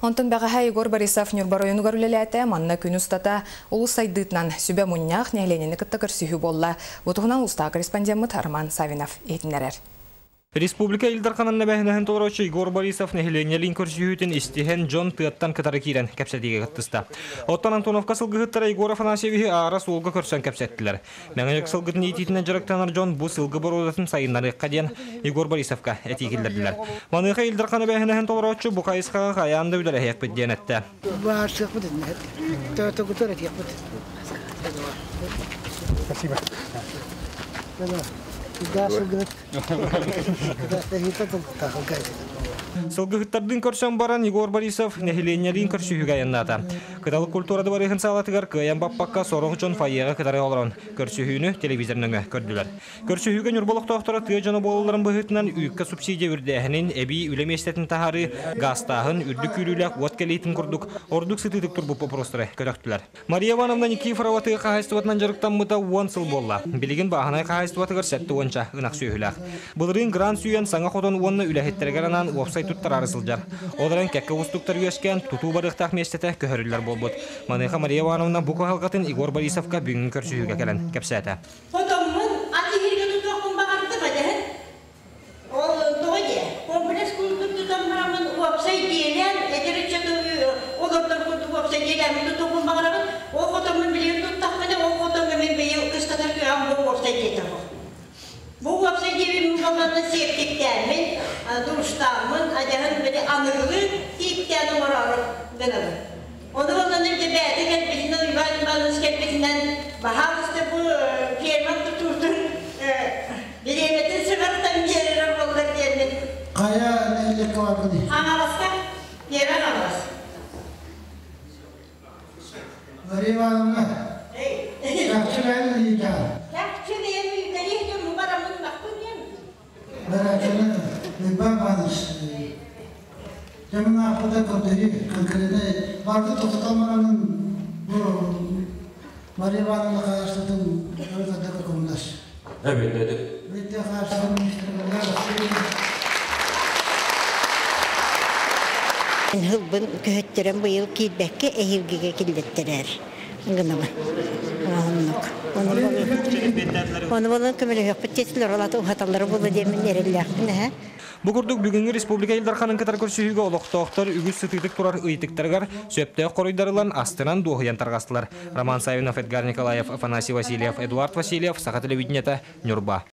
Онтон бэҕэһээ Егор Борисов Ньурба оройуонугар үлэлээтэ. Манна күн устата улуус сайдыытынан сүбэ мунньах, нэһилиэнньэни кытта көрсүһүү буолла. Бу туһунан улуустааҕы корреспондеммыт Роман Савинов иһитиннэрэр. Республика Ил Дарханын эбээһинэһин толорооччу Егор Борисов нэһилиэнньэлиин көрсүһүүтүн истиһэн дьон тыаттан кытары киирэн кэпсэтиигэ кыттыста. Оттон Антоновка сылгыһыттара Егор Афанасьевиһы аара суолга көрсөн кэпсэттилэр. Мэҥэдьэк сылгытын иитиитинэн дьарыктанар дьон бу сылгы боруодатын сайыннарыахха диэн Егор Борисовка этии киллэрдилэр. Маныаха Ил Дархан эбээһинэһин толорооччу бу хайысхаҕа хайаан да үлэлэһиэхпит диэн эттэ. Баарсыахпыт Төтөгүтөр этиэхпит. Спасибо. Сылгыһыттардыын көрсөн баран Егор Борисов нэһилиэнньэлиин көрсүһүүгэ айаннаата. Кыталык культура дыбарыаһын саалатыгар кыайан баппакка сорох дьон фойеҕа кытары олорон көрсүһүүнү телевизор нөҥө көрдүлэр. Көрсүһүүгэ Ньурба олохтоохторо тыа дьоно буолалларын быһыытынан үүккэ субсидия үрдээһинин, эбии үлэ миэстэтин таһаарыы, гаастааһын, үрдүк күүрүүлээх уот кэлиитин курдук ордук сытыытык турбут боппуруостары көтөхтүлэр. Мария Ивановна Никифорова тыа хаһаайыстыбатынан дьарыктаммыта уон сыл буолла. Билигин бааһынай хаһаайыстыбатыгар сэттэ уонча ынах сүөһүлээх. Былырыын грант сүүйэн саҥа хотон уонна үлэһиттэригэр анаан уопсай туттараары сылдьар. Ол эрэн кэккэ уустуктар үөскээн, тутуу барыахтаах миэстэтэ көһөрүллэр буолбут. Маныаха Мария Ивановна бу кыһалҕатын Егор Борисовка бүгүҥҥү көрсүһүүгэ кэлэн кэпсээтэ. Хотоммун ат иһиргэ тутуохпун баҕардым эдэһин. Ол тоҕо диэ, комплекс курдук тутан бараммын уопсай дьиэлээн, эдэр ыччаты олордор курдук уопсай дьиэлээммин тутуохпун баҕарабын. Ол хотоммун билигин туттахпына, ол хотоҥҥо мин быйыл кыстатар кыаҕым бу уопсай дьиэтэ суох. Бу уопсай дьиэбин мин сиэптиктээммин, душтааммын, адьаһын били аныгылыы тииптээн оҥороору гынабын. Ону онон илдьэ бэйэтэ кэлбитинэн, Иван Иванович кэлбитинэн, баһаалыста бу ферма тутуутун бириэмэтин сыҕарытан биэрэрэ буоллар диэммин. Хайа нэһилиэккэ барбыный? Хаҥаласка, Первый Хаҥалас. Мария Ивановна, чахчы бэйэм ыйытаҕын. Чахчы бэйэм ыйытарыах дьон бараммын махпын диэн. Бэрээччини Уйбаан Иванович Дьэ аахпыта көрдөрүү конкретнай барыта тохтотон баранын бу Мария Ивановна хаһаайыстыбатын өрө көмөлөс. Эбит Бүттэ хаһаайыстыба министрэ Хылбын көһөттөрөн быйыл киирбэккэ эһиилгигэ киллэттэрэр гынабын. Оннук. Ону болон көмөлөһүөхпүт диэтилэр, ол аты уһаталлара буолуо диэммин эрэллээхпин эһэ. Бу курдук бүгүҥҥү республика Ил Дарханын кытары көрсүһүүгэ олохтоохтор үгүс сытыытык турар ыйытыктарыгар сөптөөх хоруйдар ылан астынан дуоһуйан тарҕастылар. Роман Савинов, Эдгар Николаев, Афанасий Васильев, Эдуард Васильев, Саха телевидениета, Ньурба.